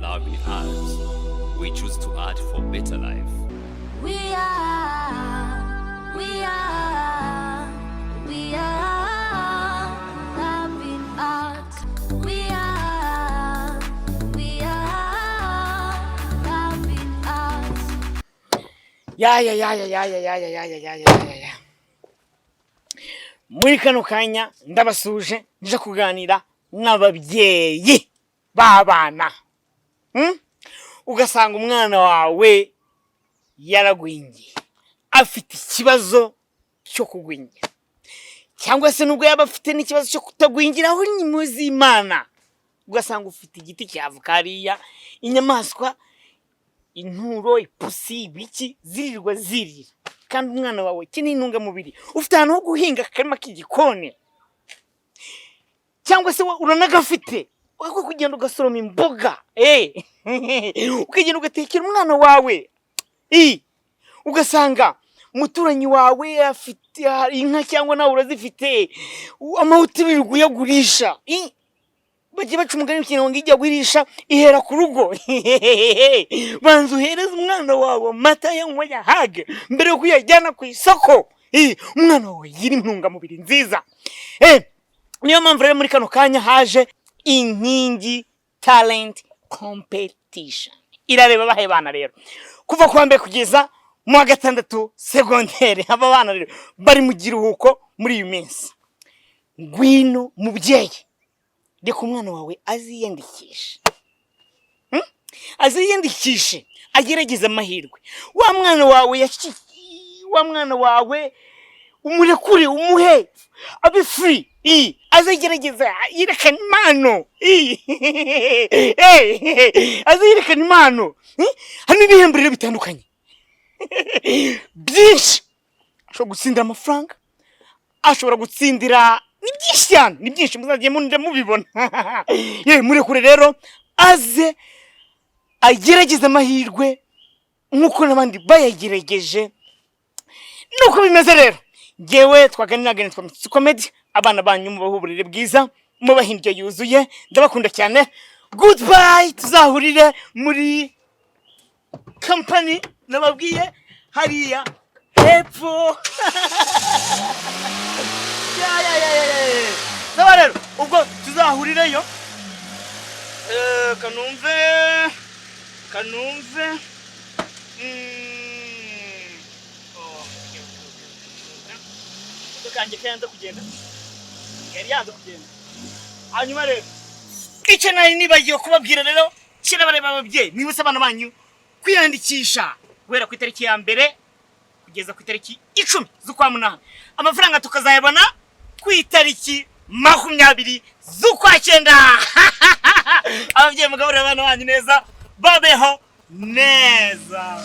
Loving Art. We choose to art for better life. We are, we are loving art. We are loving art. Ya, ya, ya, ya, ya, ya, ya, ya, ya, ya, ya, ya, ya, ya. Muri kano kanya ndabasuje, nje kuganira n'ababyeyi b'abana. Ugasanga umwana wawe yaragwingiye, afite ikibazo cyo kugwingira, cyangwa se nubwo yaba afite n'ikibazo cyo kutagwingira, aho ni muzi Imana. Ugasanga ufite igiti cya avoka hariya, inyamaswa, inturo, ipusi, ibiki, zirirwa zirira, kandi umwana wawe akeneye intungamubiri. Ufite ahantu ho guhinga akarima k'igikoni, cyangwa se uranagafite, wako kugenda ugasoroma imboga, ukagenda ugatekera umwana wawe. Ugasanga umuturanyi wawe afite inka, cyangwa nawe urazifite, amahuti wirirwa uyagurisha. Bajya baca umugani mu Kinyarwanda ngo ijya gurisha ihera ku rugo. Banza uhereze umwana wawe amata, yanywa yahage mbere yo kuyajyana ku isoko. Umwana wawe yigira intungamubiri nziza. Niyo mpamvu rero muri kano kanya haje Inkingi Talent Competition. Irareba abahe bana rero? Kuva ku wa mbere kugeza mu wa gatandatu segonderi. Aba bana rero bari mu kiruhuko muri iyi minsi. Ngwino mubyeyi, reka umwana wawe aziyandikishe. Aziyandikishe, agerageze amahirwe. Wa mwana wawe wa mwana wawe umurekure, umuhe abe free, azagerageza yerekana impano. Azayerekana impano. Harimo ibihembo rero bitandukanye byinshi. Ashobora gutsindira amafaranga, ashobora gutsindira, ni byinshi cyane, ni byinshi, muzagiye mujya mubibona. Ye, murekure rero aze agerageze amahirwe nk'uko n'abandi bayagerageje. Nuko bimeze rero. Ngewe twaganiraga nitwa Mitsi Comedy. Abana banyu mubahe uburere bwiza, mubahe indyo yuzuye. Ndabakunda cyane, goodbye. Tuzahurire muri company nababwiye hariya hepfo. Ya, ya, ya, ya, ya. Sawa rero, ubwo tuzahurireyo. Kanumve, kanumve. Oh, okay. Imodoka yanjye ko yanze kugenda, yari yanze kugenda. Hanyuma rero icyo nari nibagiwe kubabwira rero, kera bareba ababyeyi, mwibutse abana banyu kwiyandikisha guhera ku itariki ya 1 kugeza ku itariki 10 z'ukwa munani, amafaranga tukazayabona ku itariki 20 z'ukwa cyenda. Ababyeyi, mugaburire abana banyu neza, babeho neza.